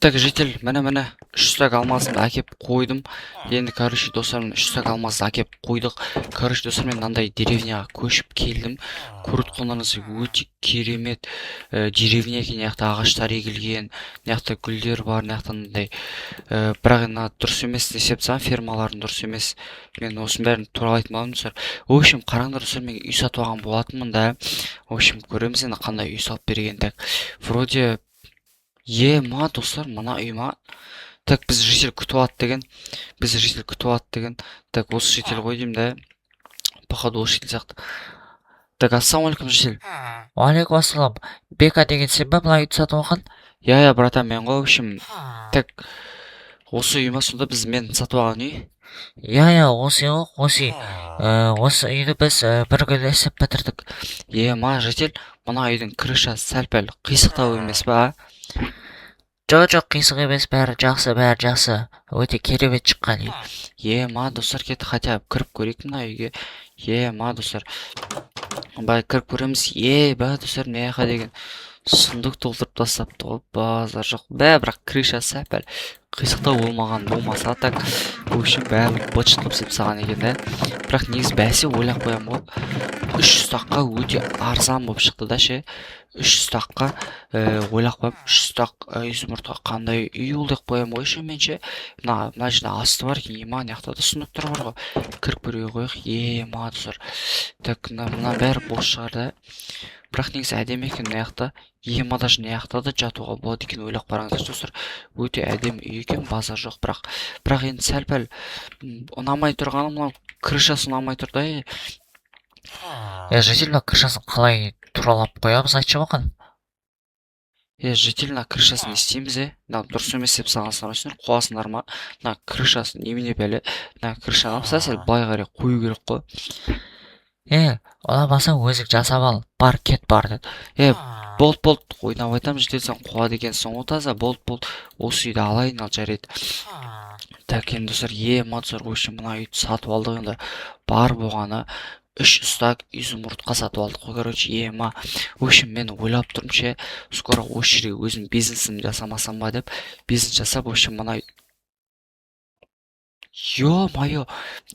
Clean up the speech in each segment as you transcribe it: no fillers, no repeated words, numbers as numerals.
Так, житель, міне, міне, үш стак алмазымды әкеп қойдым. Енді, короче, достар, міне, үш стак алмазды әкеп қойдық. Короче, достар, мен мынандай деревняға көшіп келдім. Көріп тұрғандарыңыздай, өте керемет деревня екен. Мына жақта ағаштар егілген, мына жақта гүлдер бар, мына жақта мынандай, бірақ енді мына дұрыс емес, не істеп тастаған фермаларың дұрыс емес. Мен осының бәрін туралайтын боламын, достар. В общем, қараңдар, достар, мен үй сатып алған болатынмын да. В общем, көреміз енді, қандай үй салып берген. Так, вроде, ема, достар, мына үй ма? Так, біз житель күтіп алады деген, біз житель күтіп алады деген. Так, осы житель ғой деймін да, походу, осы житель сияқты. Так, ассалаумағалейкум, житель. Уағалейкум ассалам. Бека деген сен ба, мына үйді сатып алған? Иә, братан, мен ғой. В общем, так, осы үй ма сонда біз, мен сатып алған үй? Иә, осы үй ғой, осы үй. Осы үйді біз бір күнде істеп бітірдік. Ема, житель, мына үйдің крышасы сәл пәл қисықтау емес па, а? Жоқ, қисық емес, бәрі жақсы, бәрі жақсы. Өте керемет шыққан үй. Ема, достар, кетті, хотя бы кіріп көрейік мына үйге. Ема, достар, былай кіріп көреміз. Е, ба, достар, мына жаққа деген сундук толтырып тастапты ғой, базар жоқ бә. Бірақ крышасы сәл пәл қисықтау болмаған болмаса, так, в общем, бәрін быт қылып істеп тастаған екен да. Бірақ негізі, бәсе, ойлап қоямын ғой, үш стакқа өте арзан болып шықты да ше. Үш стакқа, ойлап қоямын, үш стак изумрудқа қандай үй ол деп қоямын ғой ше. Мен ше, мына жерде асты бар екен. Ема, мына жақта да сундуктар бар ғой, кіріп көруге қояйық. Ема, достар, так, мына бәрі бос шығар да, бірақ негізі әдемі екен мына жақта. Ема, даже мына жақта да жатуға болады екен, ойлап қараңыздаршы, достар. Өте әдемі үй екен, базар жоқ. Бірақ енді сәл пәл ұнамай тұрғаны мынау крышасы ұнамай тұр да. Е, житель, мына крышасын қалай туралап қоямыз, айтшы маған. Е, житель, мына крышасын не істейміз, е? Мына дұрыс емес деп салғансыңдар ғой сендер, қуасыңдар ма? Мына крышасын немене, бәле? Мына крышаны алып, сәл былай қарай қою керек қой. Е, ұнамаса, өзің жасап ал, бар, кет, бар деді. Е, болды, болды, ойнап айтамын, житель, сен қуады екенсің ғой таза. Болды, болды, осы үйді алайын, ал, жарайды. Так, енді, достар, ема, достар, в общем, мына үйді сатып алдық. Енді бар болғаны үш стак изумрудқа сатып алдық қой, короче. Ема, в общем, мен ойлап тұрмын ше, скоро осы жерге өзім бизнесімді жасамасам ба деп, бизнес жасап, в общем, мына, ё-моё,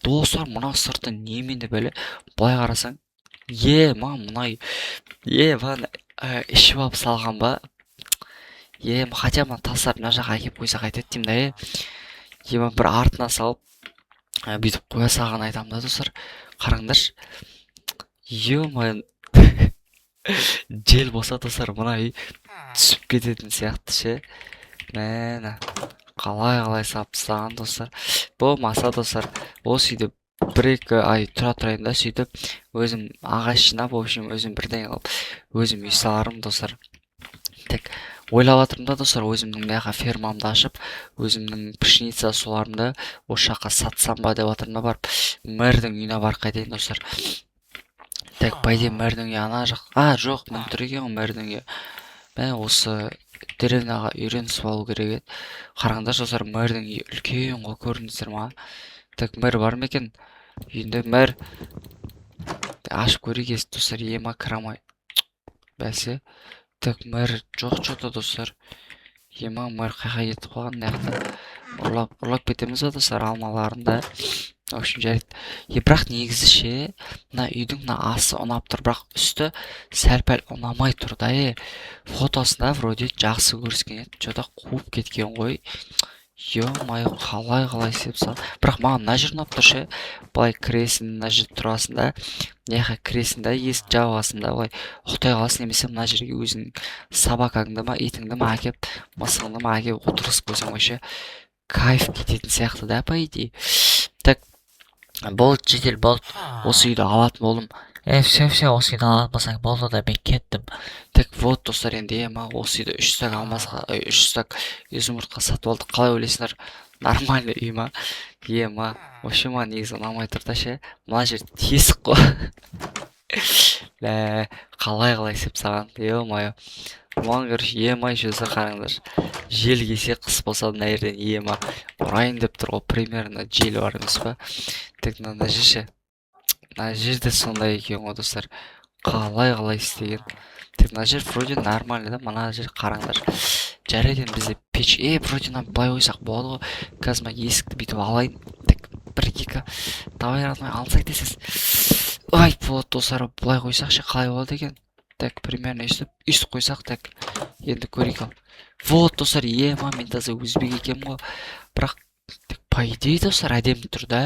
достар, мына сырты немене, бәле? Былай қарасаң, ема, мына үй, е, мына ішіп алып салған ба? Е, хотя мына тастарды мына жаққа әкеліп қойса қайтеді деймін да. Е, ема, бір артына салып, бүйтіп қоя салған айтамын да. Достар, қараңдаршы, ё-моё, жел болса, достар, мына үй түсіп кететін сияқты ше. Міне, қалай салып тастаған, достар. Болмаса, достар, осы үйде бір екі ай тұра тұрайын да, сөйтіп өзім ағаш жинап, в общем, өзім бірдеңе қылып, өзім үй салармын, достар. Так, ойлап жатырмын да, достар, өзімнің мына жаққа фермамды ашып, өзімнің пшеница соларымды осы жаққа сатсам ба деп жатырмын да. Барып мэрдің үйіне барып қайтайын, достар. Так, по идее, мэрдің үйі ана жақ. А, жоқ, міне тұр екен ғой мэрдің үйі. Мә, осы деревняға үйренісіп алу керек еді. Қараңдаршы, достар, мэрдің үйі үлкен ғой, көрдіңіздер ма? Так, мэр бар ма екен үйінде? Мэр, ашып көрейік есікті, достар. Ема, кіре алмай, бәсе. Так, мэр жоқ че-то, достар. Ема, мэр қай жаққа кетіп қалған? Мына жақта ұрлап, ұрлап кетеміз ба, достар, алмаларын да? В общем, жарайды. Е, бірақ негізі ше, мына үйдің мына асты ұнап тұр, бірақ үсті сәл пәл ұнамай тұр да. Е, фотосында вроде жақсы көріскен еді, че-то қуып кеткен ғой. Ё-моё, қалай істеп тастаған? Бірақ маған мына жер ұнап тұр ше. Былай кіресің, мына жерде тұрасың да, мына жаққа кіресің да, есікті жабасың да, былай ұйықтай қаласың. Немесе мына жерге өзіңнің собакаңды ма, итіңді ма әкеп, мысығыңды ма әкеп отырғызып қойсаң, вообще кайф кететін сияқты да, по идее. Так, болды, житель, болды, осы үйді алатын болдым. Е, все, все, осы үйді алатын болсаң, болды да, мен кеттім. Так, вот, достар, енді, ема, осы үйді үш стак алмазға, үш стак изумрудқа сатып алдық. Қалай ойлайсыңдар, нормальный үй ма? Ема, вообще, маған негізі ұнамай тұр да ше. Мына жер тесік қой. Лә, қалай істеп тастаған, ё-моё. Маған, короче, ема, еще қараңдаршы, жел келсе, қыс болса, мына жерден, ема, ұрайын деп тұр ғой примерно. Жел бар емес па? Так, мына жер ше? Мына жерде сондай екен ғой, достар, қалай істеген? Так, мына жер вроде нормально да, мына жер, қараңдар. Жарайды, енді бізде печка бар. Печь, вроде мына былай қойсақ болады ғой. Қазір мына есікті бүйтіп алайын. Так, бір, екі, давай, родной, алсай тез. Ай, болады, достар. Былай қойсақ ше, қалай болады екен? Так, примерно өйстіп, өйстіп қойсақ. Так, енді көрейік. Ал, вот, достар, ема, мен таза өзбек екенмін ғой. Бірақ, так, по идее, достар, әдемі тұр да.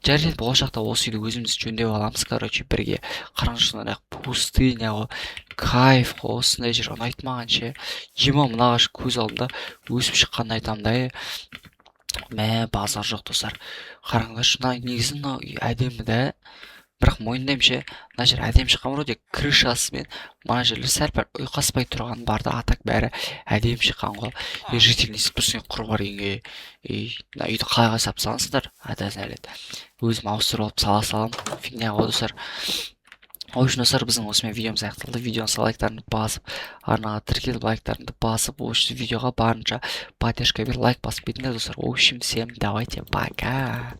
Жарайды, болашақта осы үйді өзіміз жөндеп аламыз, короче, бірге. Қараңызшы, мына пустыня ғой, кайф қой. Осындай жер ұнайды маған ше. Ема, мына ағаш көз алдымда өсіп шыққанын айтамын да. Мә, базар жоқ, достар, қараңдаршы. Мына негізі мынау үй әдемі да, бірақ мойындаймын ше, мына жер әдемі шыққан. Вроде крышасымен мына жерлер сәл пәл ұйқаспай тұрған бар да, а так бәрі әдемі шыққан ғой. Ей, житель, не істеп тұрсың, құр бар үйіңе? Ей, мына үйді қалай салып тастағансыңдар? Әдәс, өзім ауыстырып алып сала саламын. Фигня ғой, достар. В общем, достар, біздің осымен видеомыз аяқталды. Видеоны лайктарыңды басып, арнаға тіркеліп, лайктарыңды басып, осы видеоға барынша поддержка беріп, лайк басып кетіңдер, достар. В общем, всем давайте, пока.